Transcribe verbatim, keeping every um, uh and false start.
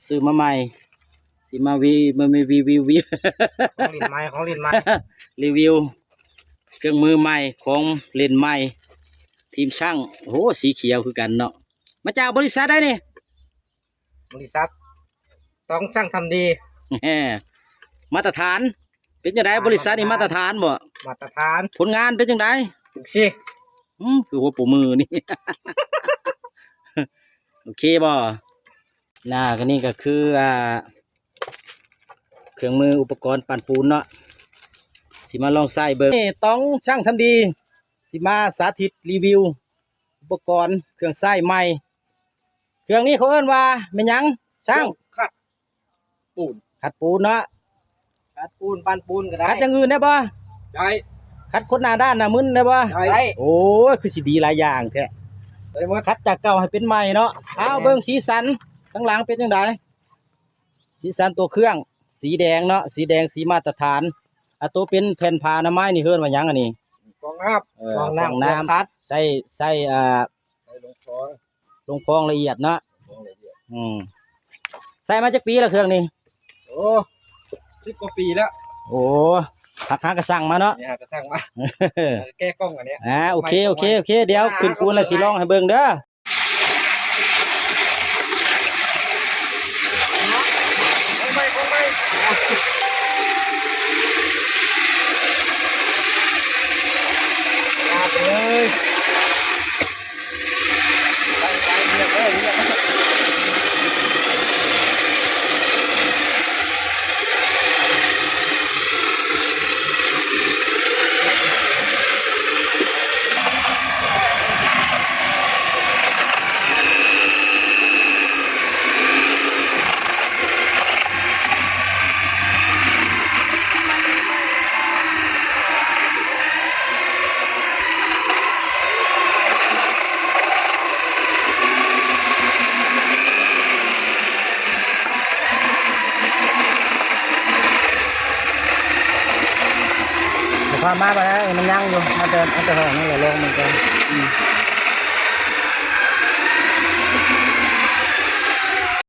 ซื้อมาใหม่ สิมาวีมาวีวีวีวี ของเล่นใหม่ ของเล่นใหม่ รีวิว เครื่องมือใหม่ของเล่นใหม่ ทีมช่าง โอ้โห สีเขียวคือกันเนาะ มาจากบริษัทใดนี่ บริษัท ต้องช่างทำดี แหม มาตรฐาน เป็นจังได๋ มาตรฐาน บริษัทนี่มาตรฐานบ่ มาตรฐาน ผลงานเป็นจังได๋ จั่งซี้ อืม คือหัวปูมือนี่ โอเคบ่ น่า ก็นี่ก็คือ อ่า เครื่องมืออุปกรณ์ปั้นปูนเนาะ สิมาลองใช้เบิ่ง นี่ต้องช่างทำดี สิมาสาธิตรีวิว อุปกรณ์เครื่องใช้ใหม่ เครื่องนี้เขาเอิ้นว่าแม่นหยัง ช่าง ขัดปูน ขัดปูนเนาะ ขัดปูน ปั้นปูนก็ได้ ขัดอย่างอื่นได้บ่ ได้ ขัดคนหน้าด้านหน้ามึนได้บ่ ได้ ได้ โอ้ย คือสิดีหลายอย่างแท้ ได้หมด ขัดจากเก่าให้เป็นใหม่เนาะ เอา แม่น เบิ่งสีสันข้างหลังเป็นจังได๋ สีสันตัวเครื่อง สีแดงเนาะ สีแดง สีมาตรฐาน อ่ะ ตัวเป็นแผ่นผ้าอนามัยนี่เอิ้นว่าหยังอันนี้ ฟองน้ำ เออ ฟองน้ำ ฟองน้ำ ขัด ใส่ ใส่ อ่า ใส่ลงฟอง ลงฟองละเอียดเนาะ ลงฟองละเอียด อืม ใช้มาจักปีแล้วเครื่องนี้ โอ้ สิบกว่าปีแล้ว โอ้ หักหากระสั่งมาเนาะ เนี่ยหากระสั่งมา แก้กล้องอันเนี้ย อ่า โอเค โอเค โอเค เดี๋ยวขึ้นปูนแล้วสิลองให้เบิ่งเด้อ ของใหม่ ของใหม่ ลาดเลย ไปไปเรียกเลยเรียก พามาไปแล้ว มันยังอยู่ มาแต่ มาแต่ห้องนั่นแหละ ลองเหมือนกัน อืม